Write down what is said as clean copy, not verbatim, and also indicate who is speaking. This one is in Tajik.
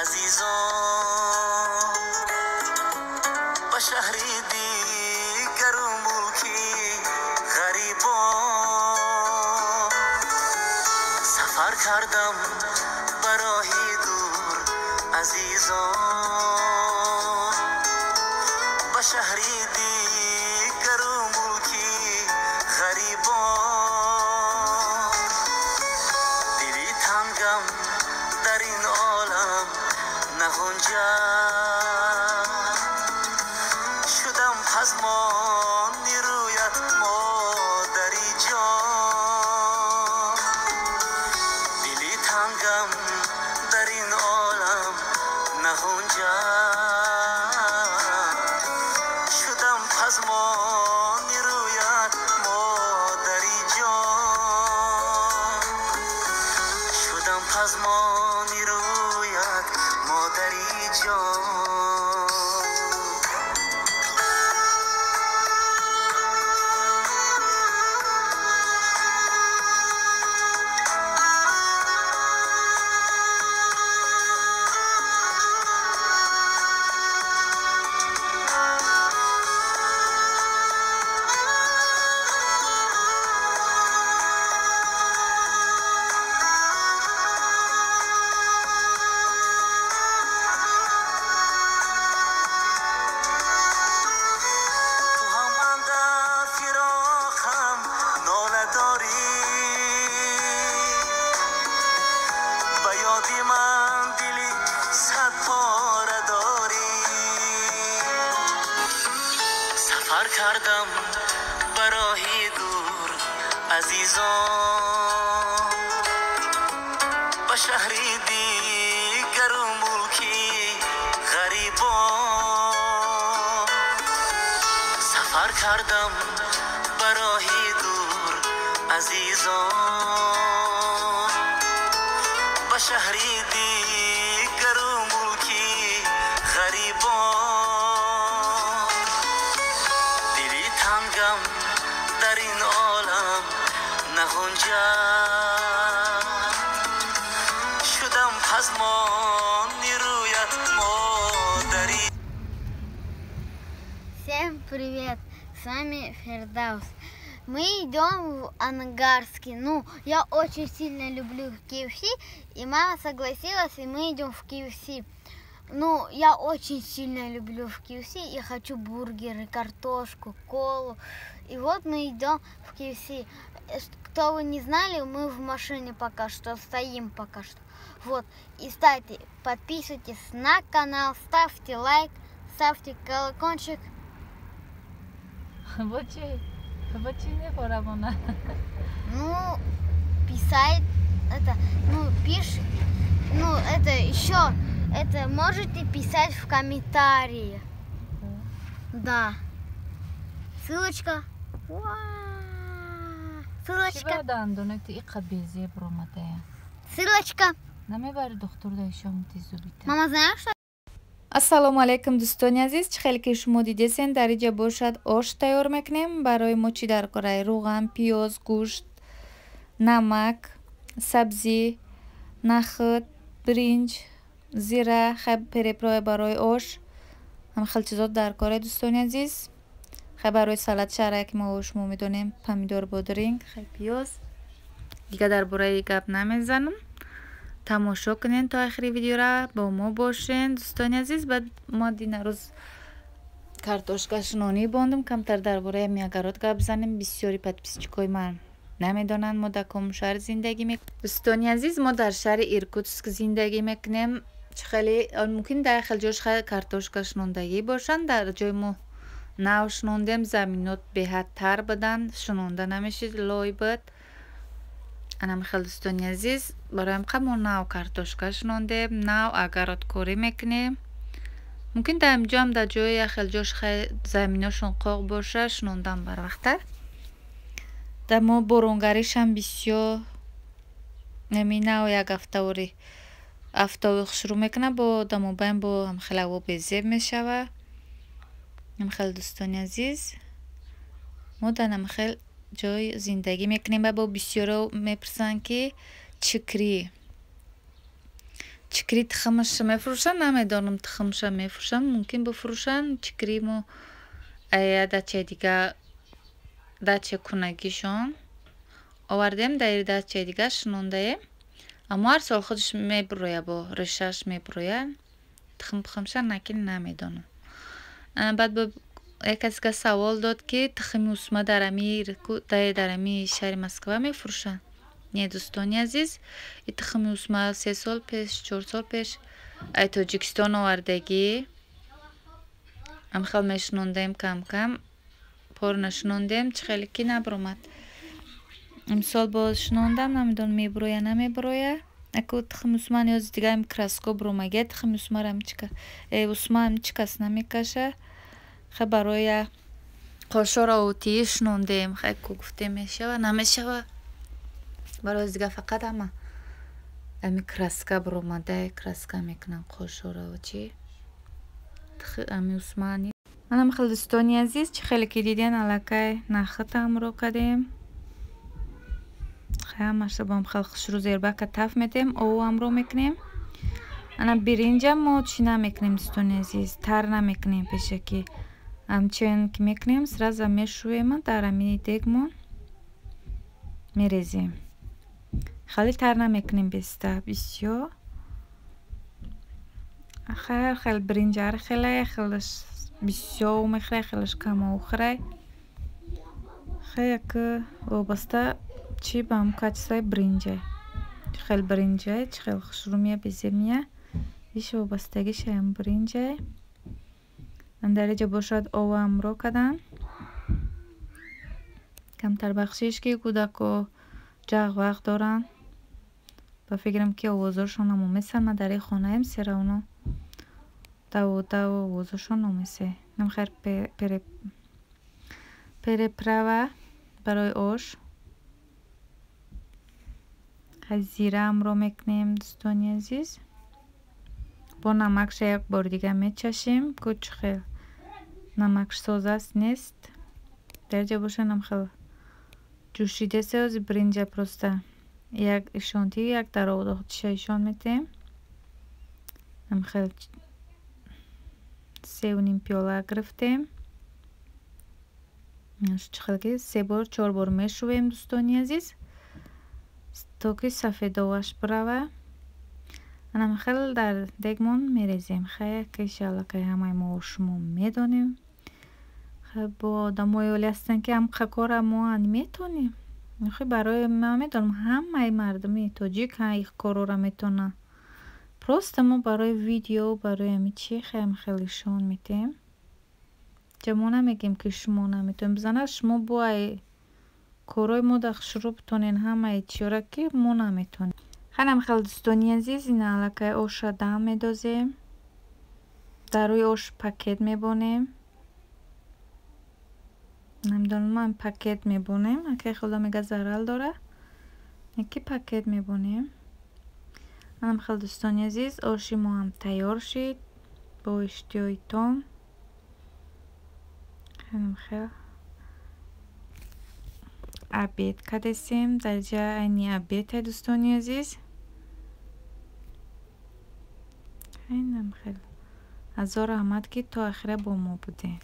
Speaker 1: Азизон, ба шаҳри дигару мулки ғарибон сафар кардам ба роҳи дур, азизон, ба шаҳри дигару мулки ғарибон. Дили тангам дар ин олам нағунҷад, шудам пазмони рӯят, модари ҷон. Дили тангам дар ин олам нағунҷад, шудам пазмони рӯят, модари ҷон. Шудам пазмони рӯят, модари ҷон. Ту ҳам андар фироқам нола дорӣ, ба ёди ман дили садпора дорӣ. Сафар кардам ба роҳи дур, азизон, ба шаҳри дигару мулки ғарибон. Сафар кардам ба роҳи дур, азизон, ба шаҳри дигару мулки ғарибон. Дили тангам дар ин олам нағунҷад, шудам пазмони рӯят, модари.
Speaker 2: Всем привет! С вами Фердаус. Мы идем в Ангарский. Ну, я очень сильно люблю KFC, и мама согласилась, и мы идем в KFC. Ну, я очень сильно люблю в KFC, я хочу бургеры, картошку, колу. И вот мы идем в KFC. Кто вы не знали, мы в машине пока что, стоим пока что. Вот, и кстати, подписывайтесь на канал, ставьте лайк, ставьте колокольчик.
Speaker 3: Бо чӣ? Бо чӣ мехӯрам она?
Speaker 2: Ну, писать, это, ну, пиши, ну, это еще, это можете писать в комментарии. Да. Ссылочка. Уа! Ссылочка.
Speaker 3: Чӣ дандонати иқа безеб ромадая?
Speaker 2: Ссылочка.
Speaker 3: Намебари духтур да ишом тизубита.
Speaker 2: Мама, знаешь, что?
Speaker 4: Ассалому алайкум, дӯстони азиз. Чӣ хеле ки шумо дидесен, дар иҷа бошад ош тайёр мекунем. Барои мо чӣ дар кораи? Рӯған, пиёз, гӯшт, намак, сабзӣ, нахӯд, биринҷ, зира, хай перепроя барои ош, ҳам хел чизо дар кораи, дӯстони азиз. Хай барои салат шарае ки мо шумо медонем, помидор, бодринг, хай пиёз. Дига дар бораи гап намезанам. Тамошо кунен то охири видеора, бо мо бошен, дӯстони азиз. Баъд мо дина рӯз картошка шунонӣ бондум, камтар дар бораи миагарот гап занем. Бисёри подписчикои ман намедонанд, мо дар ком шаҳр зиндагӣ мекунем. Дӯстони азиз, мо дар шаҳри Иркутск зиндагӣ мекунем. Чӣ хеле мумкин дар хел ҷош картошка шунондагӣ бошанд, дар ҷои мо нав шунондем, заминот беҳад тар буданд, шунонда намешид, лой буд. Анам хел, дӯстони азиз, бароям қа мо нав картошка шунондем, нав агароткорӣ мекунем. Мумкин дар инҷоам дар ҷои як хел ҷош заминошон қоқ боша, шунондан барвақттар. Дар мо боронгаришам бисёр, нами нав як ҳафтавори афтови шурӯъ мекунад, бо дамобайн бо ҳамхел ҳаво безеб мешава. Ҳамхел, дӯстони азиз, мо дар ҳамхел ҷой зиндагӣ мекунем. Ба бо бисёро мепурсанд, ки чикрӣ. Чикри тухмаша мефурӯшанд, намедонам, тухмаша мефурӯшанд, мумкин бифурӯшанд. Чикри мо я дачаи дига, дачаи кунагишон овардем, дар дачаи дига шинондаем. Аммо ҳар сол худаш мебуроя, бо решааш мебуроя. Тухм пухмша накин намедонам. Баъд як касе дига савол дод, ки тухми усма дар ами шаҳри Москва мефурӯшанд. Не, дӯстони азиз, и тухми усма 3 сол пеш, 4 сол пеш ай Тоҷикистон овардагӣ. Ҳамхел мешинондем, кам-кам пор нашинондем, чӣ хеле ки набаромад. Имсол боз шинондам, намедонам, мебуроя, намебуроя. Аку тухми усма ниёзи дига краска буромагия, тухми усмара усма ҳамчи кас намекаша. Хай, барои қошоро отии шинондем. Хай, ку гуфтем, мешава, намешава. Барои дига фақат ҳама ами краска буромада, краска мекунанд қошоро, чӣ ами усмани. Манам хел, дӯстони азиз, чӣ хеле ки диден, аллакай нахӯд ҳамроҳ кардем. Хай, ҳамаша бо хел хушрӯ зербака таф метем, ову ҳамроҳ мекунем. Ана биринҷа мо чӣ намекунем, дӯстони азиз, тар намекунем пешакӣ. Ҳамчун ки мекунем, сразу мешӯем, дар ами дегмон мерезем. Хеле тар намекунем беста бисёр. Ҳар хел биринҷ ҳар хеле, хелаш бисёр мехӯрад, хелаш кам мехӯрад. Хай, як вобаста чӣ ба ҳам качествои биринҷа. Чӣ хел биринҷай, чӣ хел хушрӯ мея, безеб мея, иш вобастагиш ҳам биринҷай. Дар инҷа бошад, ова ҳамроҳ кардан. Камтар бахшиш, ки кӯдако ҷағ вақ доранд. Ба фикрам, ки овозошон омесанд. Ман дар ин хонаем, сера оно даву даву овозошон омесе. Намхайр, приправа барои ош. Зира ҳамроҳ мекунем, дӯстони азиз. Бо намакша як бори дига мечашем, ку чӣ хел намакшсоз аст, нест. Дар инҷа бошад, намхел ҷӯшидеса, ози биринҷа просто як ишонтӣ, як дароғдоғчиша ишон метем. Намхел 3,5 пиёла гирифтем. Чӣ хел ки се бор, чор бор мешӯвем, дӯстони азиз, то ки сафедоваш бирава. Анам хел дар дегмон мерезем. Хай, ки иншалло, ки ҳамаи мо шумо медонем. Хай, бо одамои олӣ ҳастанд, ки ҳамқа кора мо метонем. Охи, барои ман медонам, ҳамаи мардуми тоҷик ин корора метавонанд. Просто мо барои видео, барои ҳами чӣ хеле хеле ишон метем. Ҷа мо намегем, ки шумо наметавонед. Бизанад, шумо бо ай корҳои мо да хушрӯ битонен ҳамаи чиёра, ки мо наметонем. Ханам хел, дӯстони азиз, ина аллакай оша дам медозем. Дар рӯи ош пакет мебонем. Намедонам, ман пакет мебонем. Акай худо мега, зарал дора. Яки пакет мебонем. Анам хел, дӯстони азиз, оши мо ҳам тайёр шид бо иштиҳои том. Ханам хел обед кардесем. Дар ҷа айни обед, дӯстони азиз. Айнам хел. Ҳазор раҳмат, ки то охира бо мо будед.